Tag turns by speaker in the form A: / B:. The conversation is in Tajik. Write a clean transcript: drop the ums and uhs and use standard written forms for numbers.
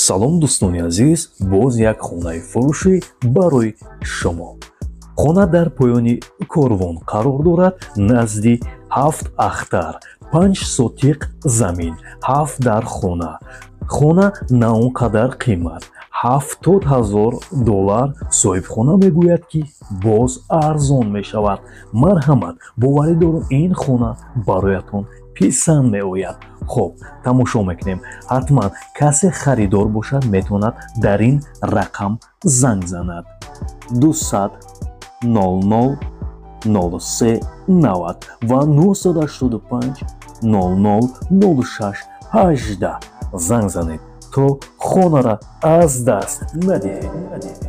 A: Салом, дӯстони азиз, боз як хонаи фурӯшӣ барои шумо. Хона дар поёни Корвон қарор дорад, назди Ҳафт Ахтар, 5 сотиқ замин, ҳафт дар хона. Хона на он қадар қимат, 70 000 доллар. Соҳибхона мегӯяд, ки боз арзон мешавад. Марҳамат, боварӣ дорам, ин хона бароятон писанд меояд. Хуб, тамошо мекунем. Ҳатман касе харидор бошад, метавонад дар ин рақам занг занад: 200 00 03 90 ва 985 00 06 18. Занг занед, то хонара аз даст надиҳед.